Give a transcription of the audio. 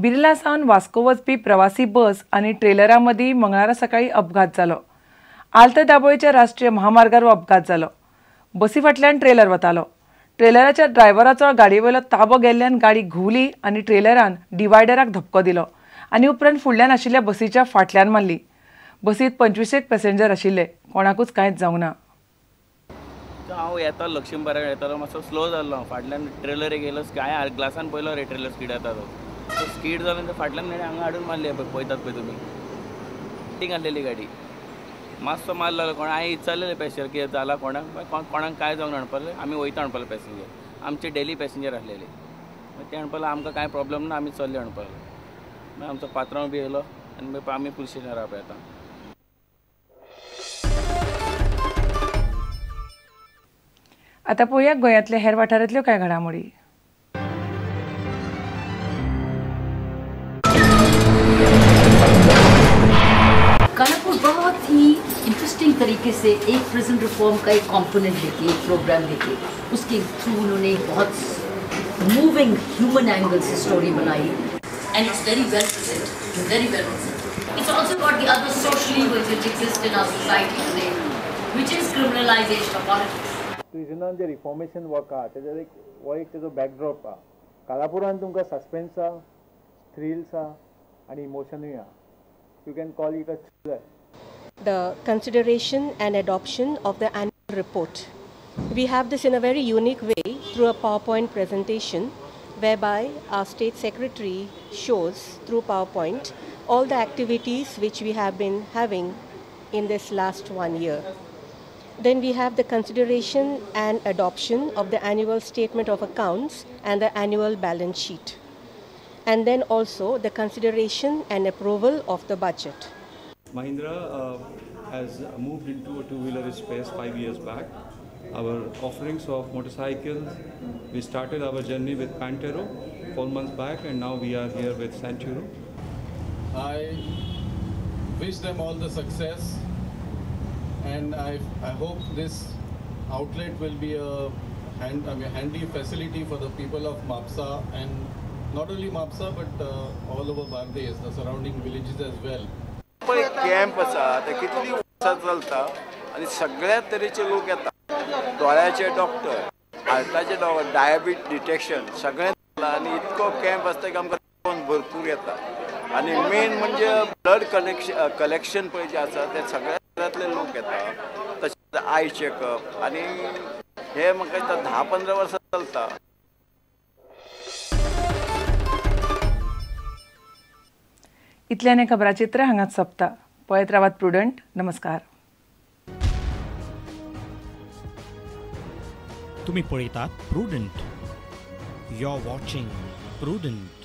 बिर्ला सावन वास्को वचपी प्रवासी बस आनी ट्रेलरा मदीं मंगळारा सकाळीं अपघात जालो. आल्त दाबोळीच्या राष्ट्रीय महामार्गार हो अपघात जालो. बसी फाटल्यान ट्रेलर वतालो. ट्रेलराच्या ड्रायव्हराचो गाडयेवयलो ताबो गेल्ल्यान गाडी घुंवली आनी ट्रेलरान डिवायडराक धपको दिलो आनी उपरांत फुडल्यान आशिल्ल्या बसीच्या फाटल्यान मारली. बसीत 25 पॅसेंजर आशिल्ले. कोणाकूच कांयच जावंक ना. हांव येतालो लक्ष्मीबारा येतालो, मातसो स्लो जाल्लो. फाटल्यान ट्रेलर एक येयलो, हांवें ग्लासान पळयलो रे ट्रेलर स्कीड येता तो. स्कीड जालो फाटल्यान ताणें हांगा हाडून मारली. पळयतात पळय तुमी, टिंग आसलेली गाडी मातसो मारलो. कोण हांवें विचारलेलें पॅसेंजर कितें जाला कोणाक, कोणाक कांय जावंक ना म्हणपाक. आमी वयता म्हणपाक पॅसेंजर, आमचे डेली पॅसेंजर आसलेले. ते म्हणपाक आमकां कांय प्रॉब्लम ना, आमी चल्ले म्हणपाक. मागीर आमचो पात्रांव बी येयलो आनी मागीर आमी पुलीस स्टेशनार येता. आता पळोवया गोंयांतल्या हेर वाठारांतल्यो कांय घडामोडी. कालापुर बहुत ही इंटरेस्टिंग तरीके से एक प्रिजन रिफॉर्म का एक कंपोनेंट लेके, एक प्रोग्राम लेके, उसके थ्रू उन्होंने बहुत मूविंग ह्यूमन एंगल से स्टोरी बनाई. And it's very well presented, very well presented. It's also got the other social evils which exist in our society today, which is criminalization of politics. प्रिजनान J reformation work आहा तेजेर एक हो एक तेजो backdrop आहा. कालापुरान तुमकां suspense आहा, thrills आहा आनी इमोशनूय आहा. You can call it a thriller. The consideration and adoption of the annual report. We have this in a very unique way through a PowerPoint presentation whereby our state secretary shows through PowerPoint all the activities which we have been having in this last 1 year. Then we have the consideration and adoption of the annual statement of accounts and the annual balance sheet. And then also the consideration and approval of the budget. Mahindra has moved into a two-wheeler space 5 years back. Our offerings of motorcycles, we started our journey with Pantero 4 months back, and now we are here with Centuro. I wish them all the success, and I hope this outlet will be a handy facility for the people of Mapsa, and not only Mapsa but all over Bardez, the surrounding villages as well. Camp आसा ते कितली वर्सां चलता आनी सगळ्या तरेचे लोक येता. दोळ्याचे डॉक्टर, हार्टाचे डॉक्टर, डायबीट डिटेक्शन सगळें चलता आनी इतको कॅम्प आसता की आमकां भरपूर येता. आनी मेन म्हणजे ब्लड कलेक्शन पळय जें आसा ते सगळ्या तरांतले लोक येता. तशेंच आय चॅकअप आनी हे म्हाका दिसता 10-15 वर्सां चलता. इतल्यान हें खबराचित्र हांगाच सोंपता. पळयत रावात प्रुडंट. नमस्कार. तुम्ही पळयतात Prudent. You are watching Prudent.